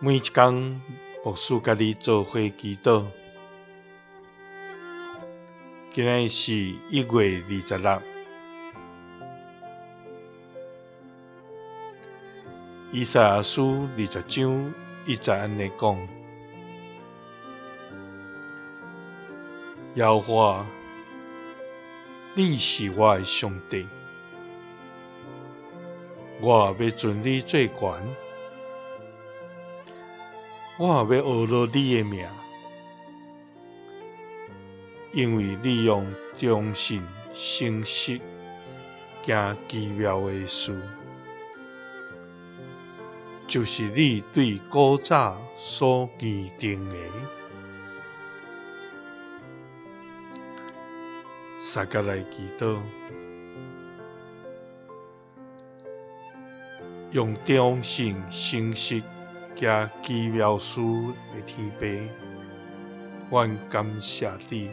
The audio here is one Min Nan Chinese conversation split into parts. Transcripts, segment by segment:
每一工，牧師佮你做伙祈禱。今仔日是1月26，以賽亞書20章1節按呢講：耶和華，你是我的上帝，我欲尊你做懸。我欲呵咾你的名，因為你用忠信誠實行奇妙的事，就是你對古早所預定的。相佮來祈禱，用忠信誠實行奇妙事的天父，阮感謝你，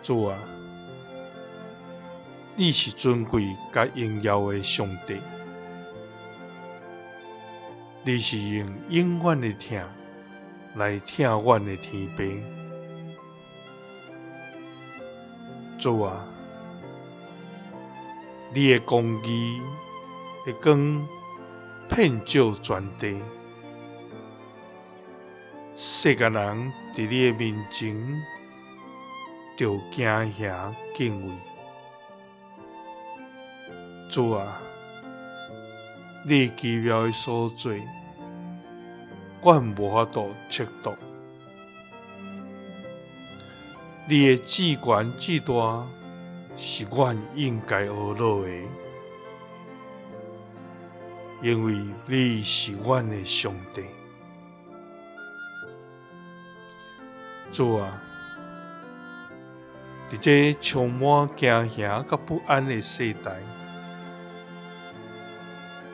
主啊，你是尊貴佮榮耀的上帝，你是用永遠的疼來疼阮的天父，主啊，你的公義的光遍照全地，世間人佇你的面前著驚嚇敬畏。主啊，你奇妙的所做，阮無法度測度。你的至懸至大，是阮應該呵咾的。因為你是阮的上帝，主啊，佇這充滿驚嚇佮不安的世代，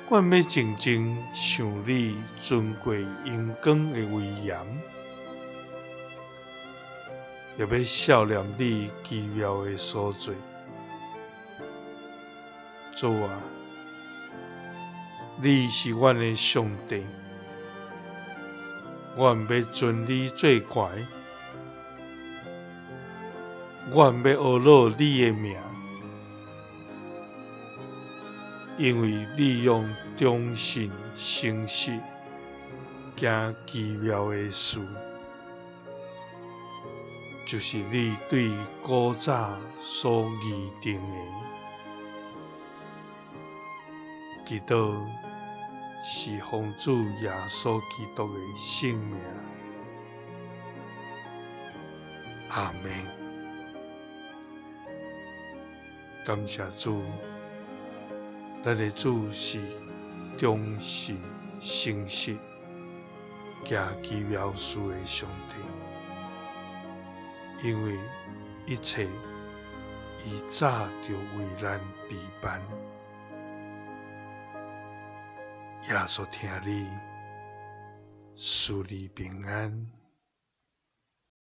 阮欲靜靜想你尊貴榮光的威嚴，也欲數念你奇妙的所做，主啊。你是阮的上帝，阮欲尊你做懸，阮欲呵咾你的名，因為你用忠信誠實行奇妙的事，就是你對古早所預定的。祈禱是奉主耶穌基督的聖名，阿們。感謝主，咱的主是忠信誠實、行奇妙事的上帝，因為一切伊早就為咱備辦。耶穌疼你，賜你平安。